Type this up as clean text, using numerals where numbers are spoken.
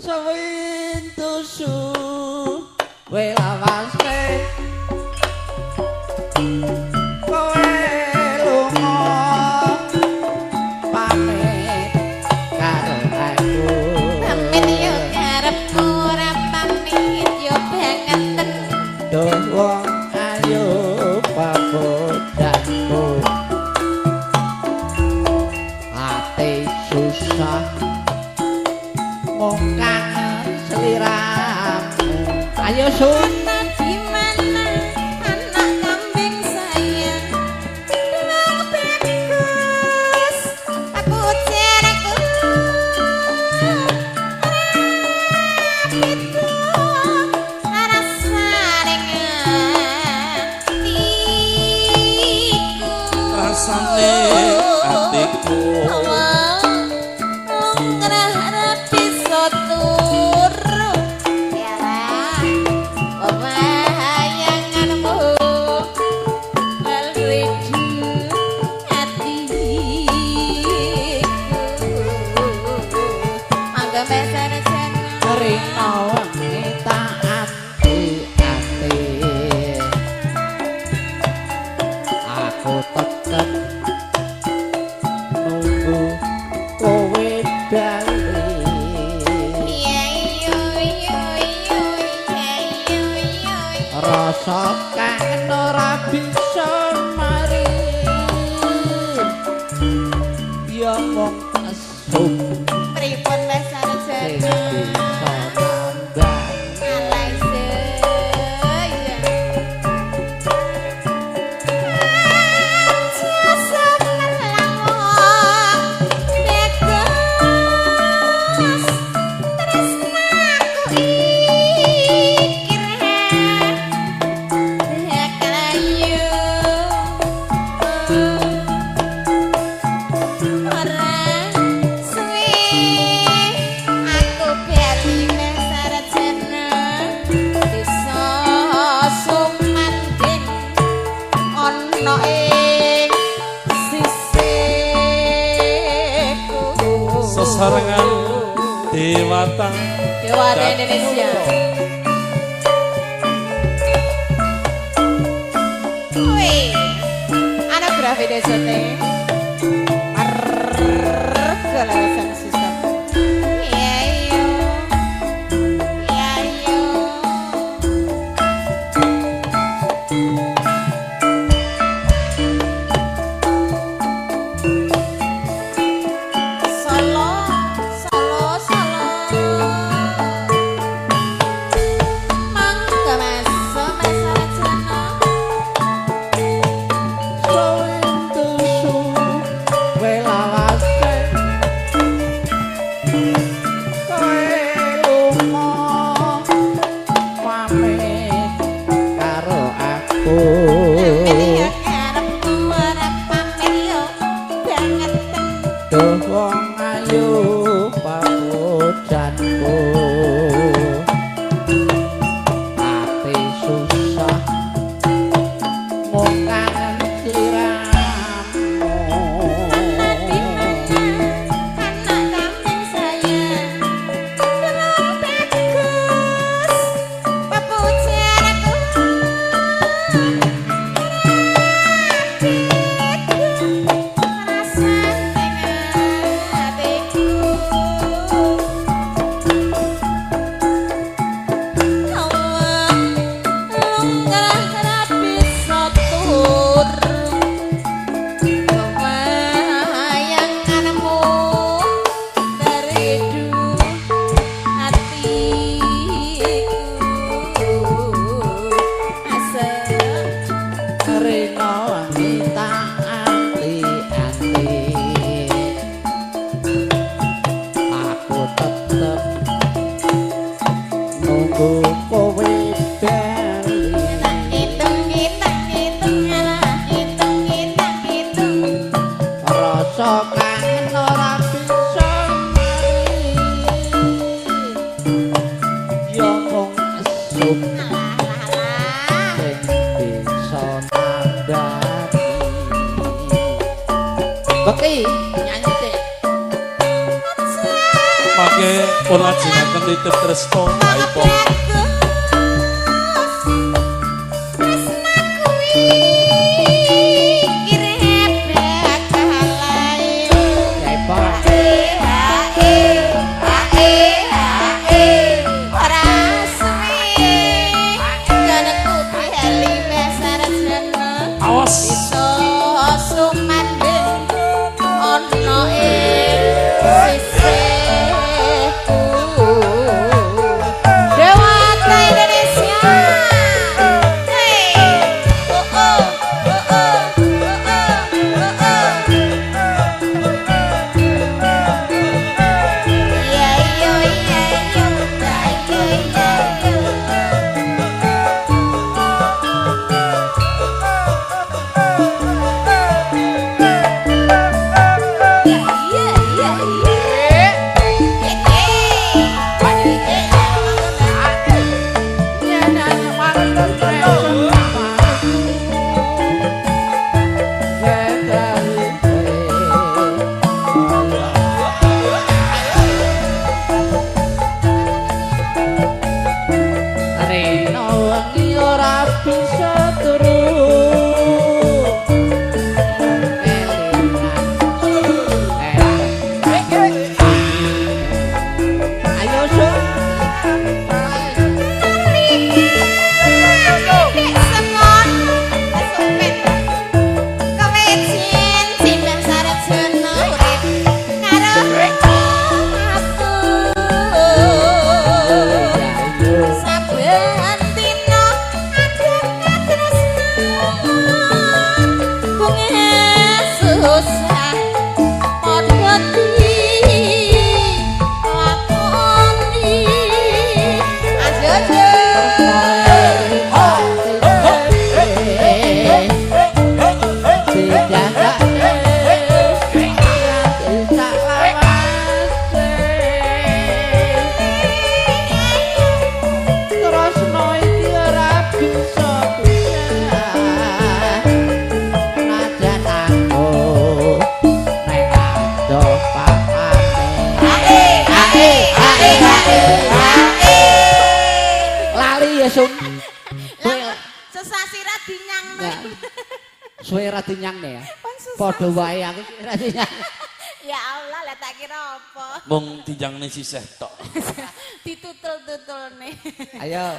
Sewintu suwe lawase kowe lunga pamit karo aku. Pamit yo karepku ora pamit yo bangeten. Duh wong ayu pabodanku, ati susah mung kangen sliramu. Ayo Sun. Ana di mana anak kambing sayang? Wong bagus aku jareku rapitku rasane atiku. Rasane atiku. Lungrah ra bisa turu. Yalah, bayanganmu ngelidu atiku. Mangga mesarjana. Rina wengi tak ati-ati, aku tetep nunggu kowe bali. Iya iya iya iya iya iya. Rasa kangen ora bisa mari, ya mung esuk Pripun sing mesarjana? bisa nambah. Alai saya. Aja semelang wong bagus tresnaku iki rekayu ora suwe aku bali nang sarjana desa Sumanding ana ing sisihku. Sesarengan Dewata. Dewata Indonesia. Wih, anugerah Desote. Arga larasan sistem. Iya iya. Iya iya. Solo, Solo, Solo. Mangga Mas, Mas Sarjana. Sewintu suwe lawase Pun lajengaken titip tresna Mbak Ipong. Awas. Suwe ra dinyang ya. Padha wae aku ra dinyang. Ya Allah, lah tak kira apa. Mung dinyangne sisih tok. Ditutul-tutulne. Ayo.